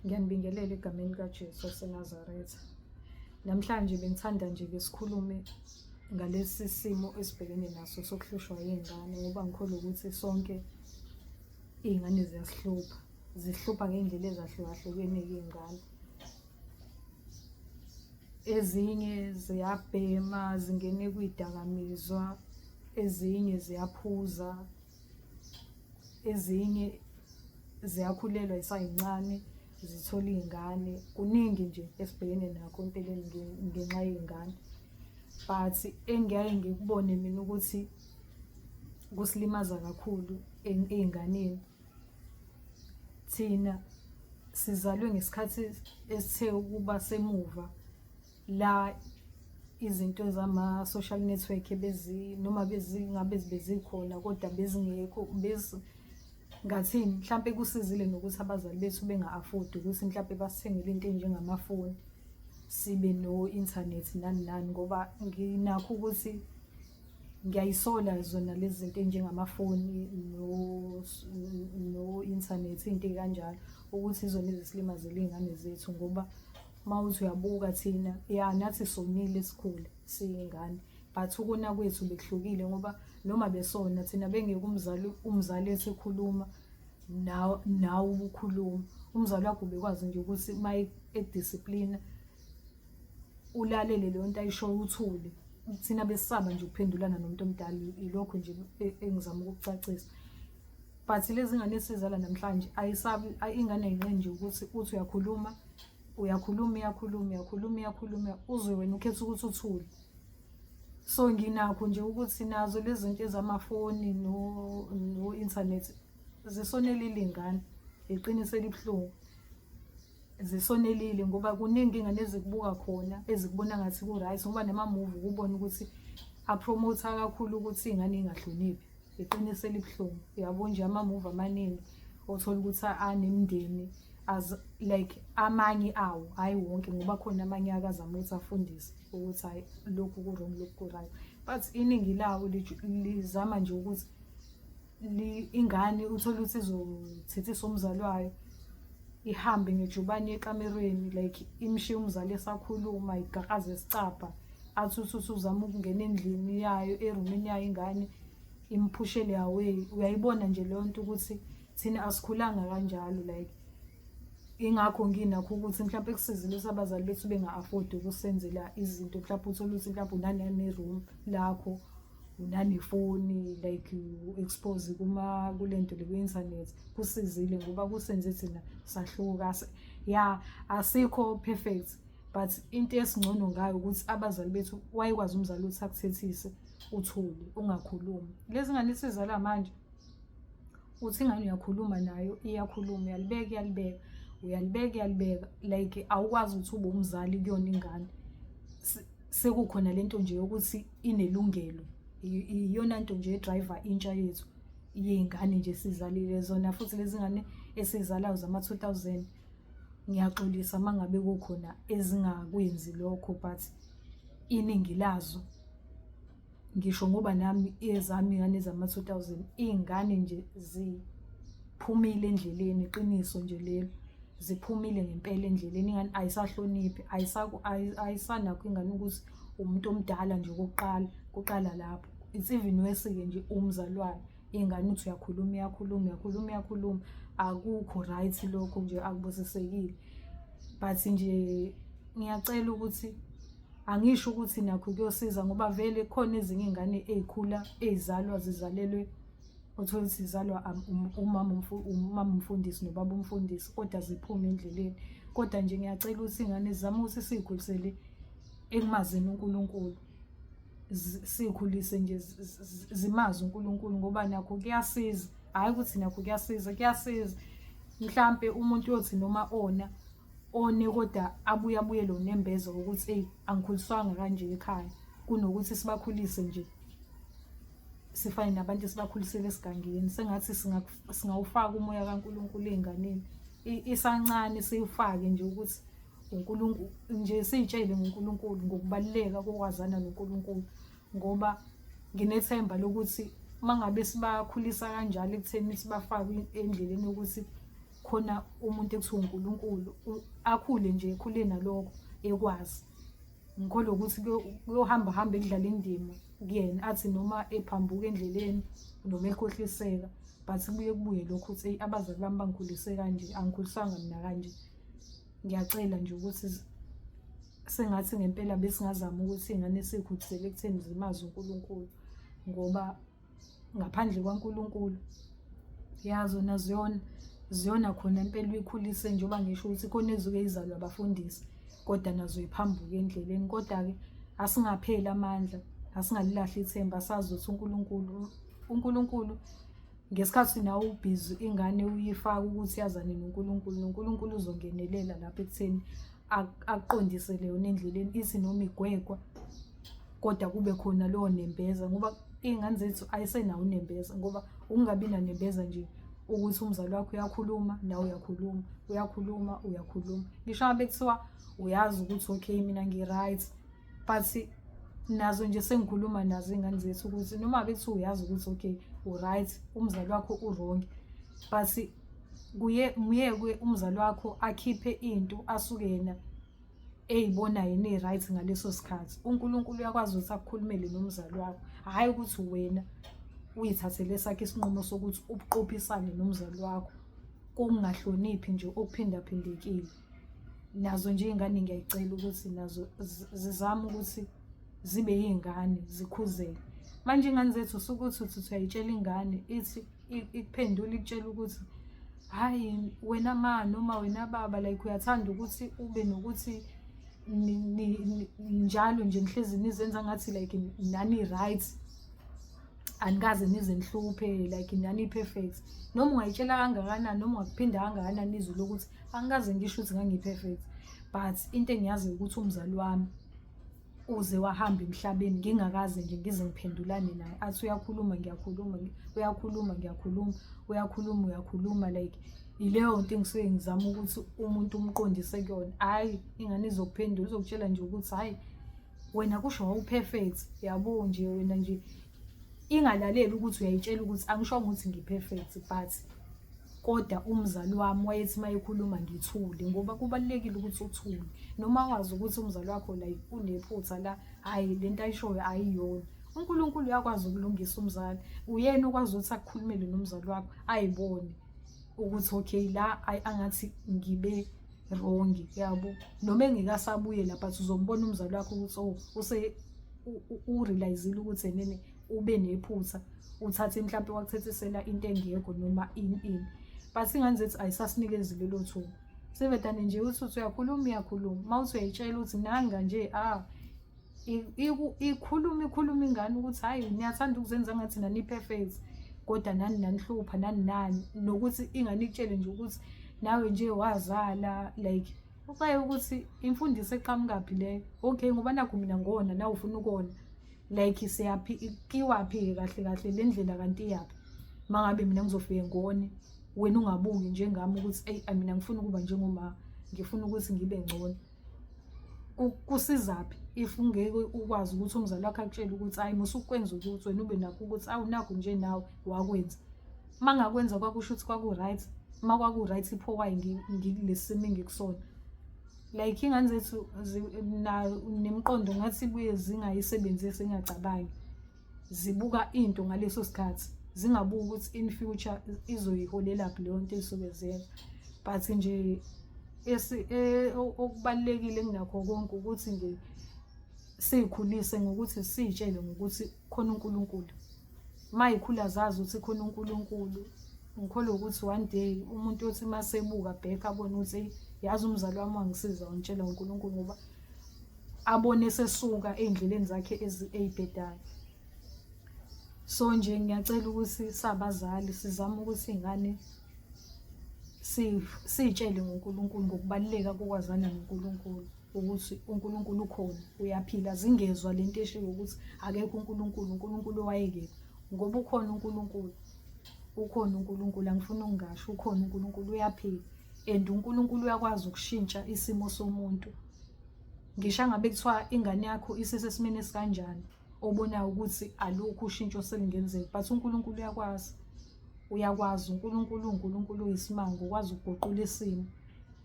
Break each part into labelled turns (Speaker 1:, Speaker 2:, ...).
Speaker 1: Ngiyanibingelela egameni likaJesu waseNazaretha. Namhlanje bengithanda nje ke sikhulume ngalesi simo esibhekene naso sokuhlushwa yiy'ngane ngoba ngikholwa ukuthi sonke iy'ngane ziyasihlupha. Zisihlupha ngey'ndlela ezahlukahlukene-ke iy'ngane. Ezinye ziyabhema, zingene kuy'dakamizwa, ezinye ziyaphuza, ezinye ziyakhulelwa zisayincane zithole iy'ngane. Kuningi nje esibhekene nakho empeleni ngenxa yey'ngane. But engiyaye ngikubone mina ukuthi kusilimaza kakhulu ey'nganeni, thina sizalwe ngesikhathi esithe ukuba semuva la izinto zama-social network bezi noma bezingabe bezikhona kodwa bezingekho ngathini mhlampe kusizile nokuthi abazali bethu benga-afford ukuthi mhlampe basithengele into ey'njengamafoni sibe no-inthanethi nani nani ngoba nginakho ukuthi ngiyayisola zona lezi zinto ey'njengamafoni no-inthanethi iy'nto ey'kanjalo ukuthi izona ezisilimazela iy'ngane zethu ngoba uma uthi uyabuka thina ya nathi sonile sikhule siyingane but ukona kwethu bekuhlukile ngoba noma besona thina bengeke umzali umzali ethi ekhuluma nawe nawe ubukhuluma umzali wakho ubekwazi nje ukuthi uma edisciplina ulalele leyo nto ayishoyo uthule. Thina besisaba nje ukuphendulana nomuntu omdala ilokho nje engizama ukukucacisa. But lezi ngane esizala namhlanje ayisabi ingane ayinqeni nje ukuthi uthi uyakhuluma uyakhuluma iyakhuluma uyakhuluma iyakhuluma uzwe wena ukhetha ukuthi uthule. So nginakho nje ukuthi nazo lezi zinto ezamafoni no-inthanethi zisonelile iy'ngane, iqiniso elibuhlungu. Zisonelile ngoba kuningi iy'ngane ezikubuka khona ezikubona ngathi ku-right ngoba namamuvi ukubona ukuthi aphromotha kakhulu ukuthi iy'ngane y'ngahloniphi. Iqiniso elibuhlungu uyabo nje amamuvi amaningi othola ukuthi anemindeni as like amanye awo hhayi wonke ngoba khona amanye akazama ukuthi afundise ukuthi hhayi lokhu ku-wrong lokhu ku-right. But iningi lawo lizama nje ukuthi ingane uthole ukuthi izothethisa umzali wayo ihambe ngejubane ekamerweni like imshiye umzali esakhuluma igaqaze isicabha athi uthi uthi uzama ukungena endlini yayo erumini yayo ingane imphushele away. Uyayibona nje leyo nto ukuthi thina asikhulanga kanjalo like ingakho nginakho ukuthi mhlawumpe kusizile ukuthi abazali bethu benga-afford ukusenzela izinto mhlawumpe uthole ukuthi mhlawumpe unane-room lakho unanefoni like u-expose kuma kule nto le kwi-inthanethi kusizile ngoba kusenze thina sahluka ya asikho perfect but into esingcono ngayo ukuthi abazali bethu wayekwazi umzali ukuthi akuthethise uthule ungakhulumi. Lezi ngane esizala manje uthi ingane uyakhuluma nayo iyakhuluma uyalibeka iyalibeka uyalibeka iyalibeka like awukwazi ukuthi ube umzali kuyona ingane. Sekukhona lento nje yokuthi inelungelo iyona nto nje edrayiva intsha yethu yey'ngane nje esizalile zona futhi lezi ngane esizalayo zama-2000 ngiyaxolisa uma ngabe kukhona ezingakwenzi lokho but iningi lazo ngisho ngoba nami ezami iy'ngane zama-2000 iy'ngane nje ziphumile endleleni iqiniso nje lelo. Ziphumile ngempela endleleni ingane ayisahloniphi ayisanakho ingane ukuthi umuntu omdala nje okokuqala kuqala lapho. It's even worse-ke nje umzali wayo ingane uthi uyakhuluma iyakhuluma uyakhuluma iyakhuluma akukho right lokho nje akubusisekile. But nje ngiyacela ukuthi angisho ukuthi nakho kuyosiza ngoba vele khona ezinye iy'ngane ey'khula ey'zalwa zizalelwe uthole ukuthi zizalwa umama umama umfundisi nobaba umfundisi kodwa ziphume endleleni. Kodwa nje ngiyacela ukuthi iy'ngane zizame ukuthi siy'khulisele ekumazini uNkulunkulu. Sikhulise nje zimazi uNkulunkulu ngoba nakho kuyasiza, hhayi ukuthi nakho kuyasiza, kuyasiza. Mhlampe umuntu uyothi noma ona one kodwa abuye abuyele unembeza wokuthi eyi angikhuliswanga kanje ekhaya kunokuthi sibakhulise nje sifane nabantu esibakhulisele esigangeni. Sengathi singawufaka umoya kaNkulunkulu ey'nganeni isancane siwufake nje ukuthi uNkulunkulu nje siy'tshele ngoNkulunkulu ngokubaluleka kokwazana noNkulunkulu ngoba nginethemba lokuthi uma ngabe sibakhulisa kanjalo ekutheni sibafake endleleni yokuthi. Khona umuntu ekuthiwa uNkulunkulu, akhule nje ekhule nalokho ekwazi. Ngikholwa ukuthi kuyohamba hambe kudlala indima kuyena, athi noma ephambuka endleleni noma ekhohliseka, but kubuye kubuye lokho ukuthi eyi abazali bami bangikhulise kanje, angikhuliswanga mina kanje. Ngiyacela nje ukuthi sengathi ngempela besingazama ukuthi iy'ngane siy'khuthisele ekutheni zimazi uNkulunkulu, ngoba ngaphandle kwaNkulunkulu ya zona ziyona, ziyona khona impela uyikhulise njengoba ngisho ukuthi khona ezuke izalwe abafundisi kodwa nazo yiphambuke endleleni. Kodwa-ke asingapheli amandla, asingalilahli ithemba, sazi ukuthi uNkulunkulu, uNkulunkulu ngesikhathi nawe ubhizi ingane uyifaka ukuthi yazane noNkulunkulu, noNkulunkulu uzongenelela lapho ekutheni akuqondise yona endleleni, ithi noma igwegwa kodwa kube khona lowo nembeza, ngoba iy'ngane zethu ayisenawo unembeza, ngoba ukungabi nanembeza nje ukuthi umzali wakho uyakhuluma nawe uyakhuluma, uyakhuluma uyakhuluma. Ngisho ngabe kuthiwa uyazi ukuthi okay mina ngi-right, but nazo nje sengikhuluma nazo iy'ngane zethu ukuthi noma ngabe kuthiwa uyazi ukuthi okay u-right, umzali wakho u-wrong, but kuye muyekwe umzali wakho akhiphe into asuke yena eyibona yena e-right ngaleso sikhathi. UNkulunkulu uyakwazi ukuthi akukhulumele nomzali wakho, hhayi ukuthi wena uyithathele esakho isinqumo sokuthi ubuqophisane nomzali wakho, kokungahloniphi nje okuphindaphindekile. Nazo nje iy'ngane ngiyay'cela ukuthi nazo zizame ukuthi zibe iy'ngane zikhuzeke. Manje iy'ngane zethu usuke uthi uthi uyayitshela ingane ithi ikuphendula ikutshela ukuthi hhayi wena ma noma wena baba, like uyathanda ukuthi ube nokuthi njalo nje nihlezi nizenza ngathi like nani right, anikaze nize nihluphe, like nani perfect. Noma ungayitshela kangakanani noma ungakuphinda kangakanani izwi lokuthi angikaze ngisho ukuthi ngangi-perfect, but into engiyaziyo ukuthi umzali wami uze wahamba emhlabeni ngingakaze nje ngize ngiphendulane naye, athi uyakhuluma ngiyakhuluma, uyakhuluma ngiyakhuluma, uyakhuluma uyakhuluma, like ileyo nto engisuke ngizama ukuthi umuntu umqondise kuyona. Hhayi ingane izokuphendula, izokutshela nje ukuthi hhayi wena kusho wawu-perfect, yabo nje wena nje, ingalaleli ukuthi uyayitshela ukuthi angishongo ukuthi ngi-perfect, but kodwa umzali wami wayethi uma ekhuluma ngithule, ngoba kubalulekile ukuthi uthule noma wazi ukuthi umzali wakho like unephutha la, hhayi lento ayishoyo ayiyona. UNkulunkulu uyakwazi ukulungisa umzali, uyena okwazi ukuthi akukhulumele nomzali wakho ayibone ukuthi okay la ayi angathi ngibe wrong, yabo. Noma engekasabuye la, but uzombona umzali wakho ukuthi oh use u-realize-ile ukuthi enene ube nephutha, uthathe mhlampe wakuthethisela into engekho noma ini ini. But ingane zethu ayisasinikezi lelo thuba. Sevedane nje uthi uthi uyakhuluma uyakhuluma, uma uthi uyayitshela ukuthi nanga nje ah ikhuluma ikhuluma ingane ukuthi hhayi niyathanda ukuzenza ngathi nani-perfect, kodwa nani nanihlupha nani nani, nokuthi ingane ikutshele nje ukuthi nawe nje wazala, like uxaye ukuthi imfundiso eqhamukaphi leyo. Okay ngoba nakhu mina ngona nawe ufuna ukona, like siyaphi kiwaphi-ke kahle kahle le ndlela kanti iyaphi? Uma ngabe mina ngizofike ngone, wena ungabuki njengami ukuthi eyi mina ngifuna ukuba njengoma, ngifuna ukuthi ngibe ngcono. Kusizaphi if ungeke ukwazi ukuthi umzali wakho akutshele ukuthi hhayi musa ukwenza ukuthi wena ube nakho ukuthi awu nakhu nje nawe wakwenza. Uma ngakwenza kwakusho ukuthi kwaku-right, uma kwaku-right pho why ngikulesi simo engikusona? Like iy'ngane zethu nemiqondo ngathi ibuye zingayisebenzisi, zingacabangi, zibuka into ngaleso sikhathi, zingabuki ukuthi in future izoyiholelaphi leyo nto ey'suke ziyenza. But nje okubalulekile kunakho konke ukuthi nje siy'khulise ngokuthi siy'tshele ngokuthi khona uNkulunkulu. Uma y'khula zazi ukuthi khona uNkulunkulu, ngikholwa ukuthi one day umuntu othi uma sebuka back abone ukuthi yazi umzali wami wangisiza wangitshela ngoNkulunkulu, ngoba abone esesuka ey'ndleleni zakhe ey'bhedayo. So nje ngiyacela ukuthi sabazali sizame ukuthi iy'ngane siy'tshele ngoNkulunkulu, ngokubaluleka kokwazana noNkulunkulu, ukuthi uNkulunkulu ukhona, uyaphila. Zingezwa lento eshiwo ukuthi akekho uNkulunkulu, uNkulunkulu wayekephi, ngoba ukhona uNkulunkulu, ukhona uNkulunkulu, angifuni ukungasho, ukhona uNkulunkulu, uyaphila and uNkulunkulu uyakwazi ukushintsha isimo somuntu. Ngisho ngabe kuthiwa ingane yakho isesesimeni esikanjani, obonayo ukuthi alukho ushintsho selungenzeka, but uNkulunkulu uyakwazi. Uyakwazi uNkulunkulu, uNkulunkulu uyisimanga, ukwazi ukuguqula isimo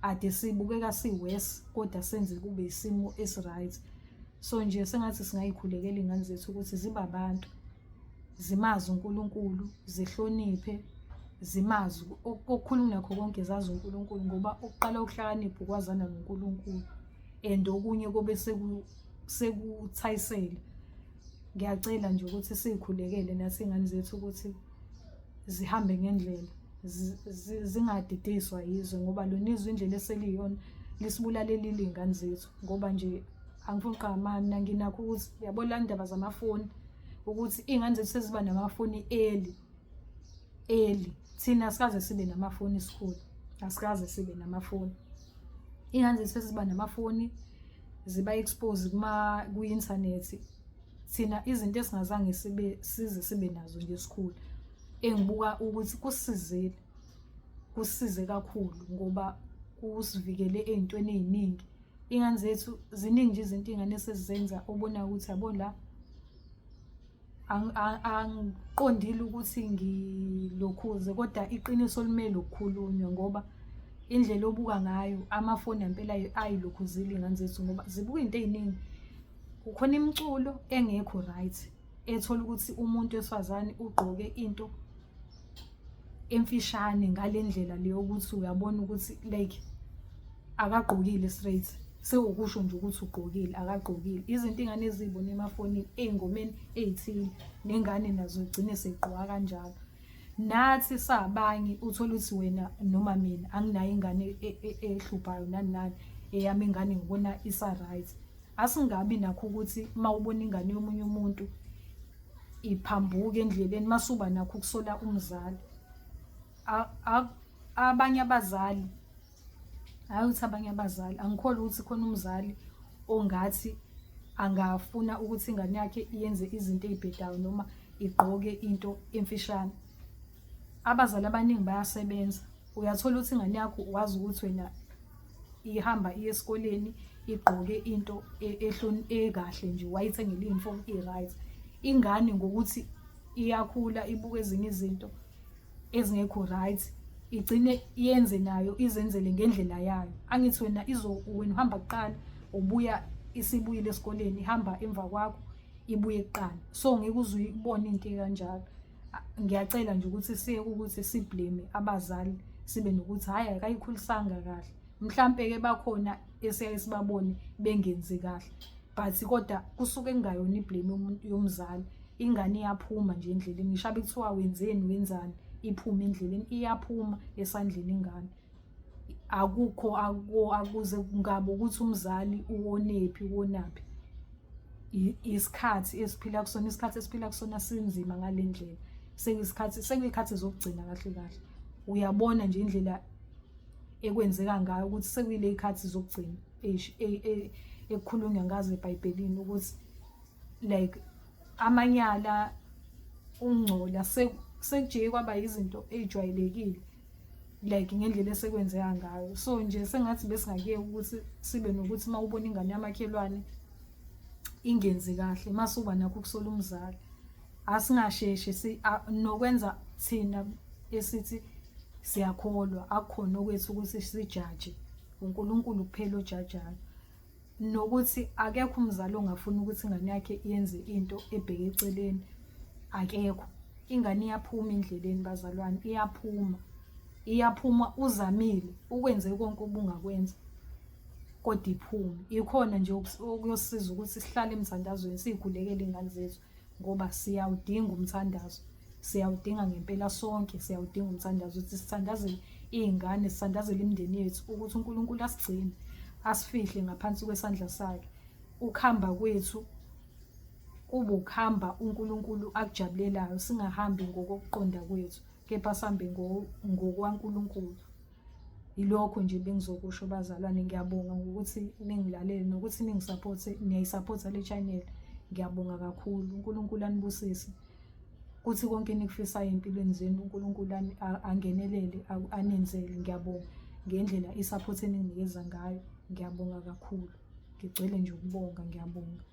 Speaker 1: ade sibukeka si-worse kodwa senze kube isimo esi-right. So nje sengathi singayikhulekela iy'ngane zethu ukuthi zibe abantu, zimazi uNkulunkulu, zihloniphe, zimazi okukhulu kunakho konke zazi uNkulunkulu ngoba ukuqala ukuhlakanipha ukwazana noNkulunkulu and okunye kobe sekuthayisela. Ngiyacela nje ukuthi siyikhulekele nathi iy'ngane zethu ukuthi zihambe ngendlela, zingadidiswa yizwe ngoba lona izwe indlela eseliyiyona lisibulalelile iy'ngane zethu ngoba nje angifuni ukuqamba amanga mina nginakho ukuthi yabo la ndaba zamafoni ukuthi iy'ngane zethu seziba namafoni early early. Thina asikaze sibe namafoni esikhulu, asikaze sibe namafoni. Iy'ngane zethu seziba namafoni ziba expose kuma kwi-inthanethi. Thina izinto esingazange sibe size sibe nazo nje esikhula engibuka ukuthi kusisizile, kusisize kakhulu ngoba kusivikele ey'ntweni ey'ningi. Iy'ngane zethu ziningi nje izinto iy'ngane esezizenza obonayo ukuthi yabo la angiqondile ukuthi ngilokhuze kodwa iqiniso limele ukukhulunywa ngoba indlela obuka ngayo amafoni ngempela ayilokhuzile iy'ngane zethu ngoba zibuka iy'nto ey'ningi. Kukhona imiculo engekho right ethola ukuthi umuntu wesifazane ugqoke into emfishane ngale ndlela le yokuthi uyabona ukuthi like akagqokile straight, sewukusho nje ukuthi ugqokile akagqokile. Izinto iy'ngane eziy'bona emafonini ey'ngomeni ey'thile nengane nazo igcine seyigqoka kanjalo. Nathi sabanye uthole ukuthi wena noma mina anginayo ingane ehluphayo nani nani, eyami ingane ngibona isa-right. Asingabi nakho ukuthi uma ubona ingane yomunye umuntu iphambuka endleleni masuba nakho ukusola umzali. Abanye abazali, hhayi ukuthi abanye abazali, angikholwa ukuthi khona umzali ongathi angafuna ukuthi ingane yakhe yenze izinto ey'bhedayo noma igqoke into emfishane. Abazali abaningi bayasebenza, uyathola ukuthi ingane yakho wazi ukuthi wena ihamba iye esikoleni igqoke into ekahle nje, wayithengela i-uniform i-right. Ingane ngokuthi iyakhula ibuka ezinye izinto ezingekho right, igcine yenze nayo izenzele ngendlela yayo. Angithi wena wena uhamba kuqala ubuya isibuyile esikoleni, ihamba emva kwakho ibuye kuqala. So ngeke uze uyibone into ekanjalo. Ngiyacela nje ukuthi siyeke ukuthi si-blame abazali, sibe nokuthi hhayi akayikhulisanga kahle. Mhlampe-ke bakhona esiyaye sibabone bengenzi kahle but kodwa kusuke kungayona i-blame yomzali. Ingane iyaphuma nje endleleni, ngisho abe kuthiwa wenzeni wenzani, iphume endleleni, iyaphuma esandleni ingane. Akukho akuze kungabe ukuthi umzali uwonephi uwonaphi. Isikhathi esiphila kusona, isikhathi esiphila kusona sinzima ngale ndlela. Sekuyisikhathi, sekuyikhathi zokugcina kahle kahle. Uyabona nje indlela ekwenzeka ngayo ukuthi sekuyile y'khathi zokugcina ekukhulunywa ngazo eBhayibhelini ukuthi like amanyala, ukungcola sekujike kwaba yizinto ey'jwayelekile like ngendlela esekwenzeka ngayo. So nje sengathi besingakuyeka ukuthi sibe nokuthi uma ubona ingane yamakhelwane ingenzi kahle mase uba nakho ukusola umzali. Asingasheshi nokwenza thina esithi siyakholwa, akukhona okwethu ukuthi sijaje, uNkulunkulu kuphela ojajayo. Nokuthi akekho umzali ongafuni ukuthi ingane yakhe yenze into ebheke eceleni, akekho. Ingane iyaphuma endleleni bazalwane, iyaphuma, iyaphuma uzamile ukwenze konke obungakwenza kodwa iphume. Ikhona nje okuyosiza ukuthi sihlale emthandazweni siyikhulekele iy'ngane zethu ngoba siyawudinga umthandazo, siyawudinga ngempela sonke siyawudinga umthandazo ukuthi sithandazele iy'ngane, sithandazele imindeni yethu ukuthi uNkulunkulu asigcine, asifihle ngaphansi kwesandla sakhe. Ukuhamba kwethu kube ukuhamba uNkulunkulu akujabulelayo, singahambi ngokokuqonda kwethu kepha sihambe ngokwaNkulunkulu. Yilokho nje bengizokusho bazalwane, ngiyabonga ngokuthi ningilalele nokuthi ningisaphothe, niyayisaphotha le channel. Ngiyabonga kakhulu, uNkulunkulu anibusise. Kuthi konke enikufisayo ey'mpilweni zenu uNkulunkulu angenelele anenzele. Ngiyabonga ngendlela i-support eninginikeza ngayo, ngiyabonga kakhulu. Ngigcwele nje ukubonga, ngiyabonga.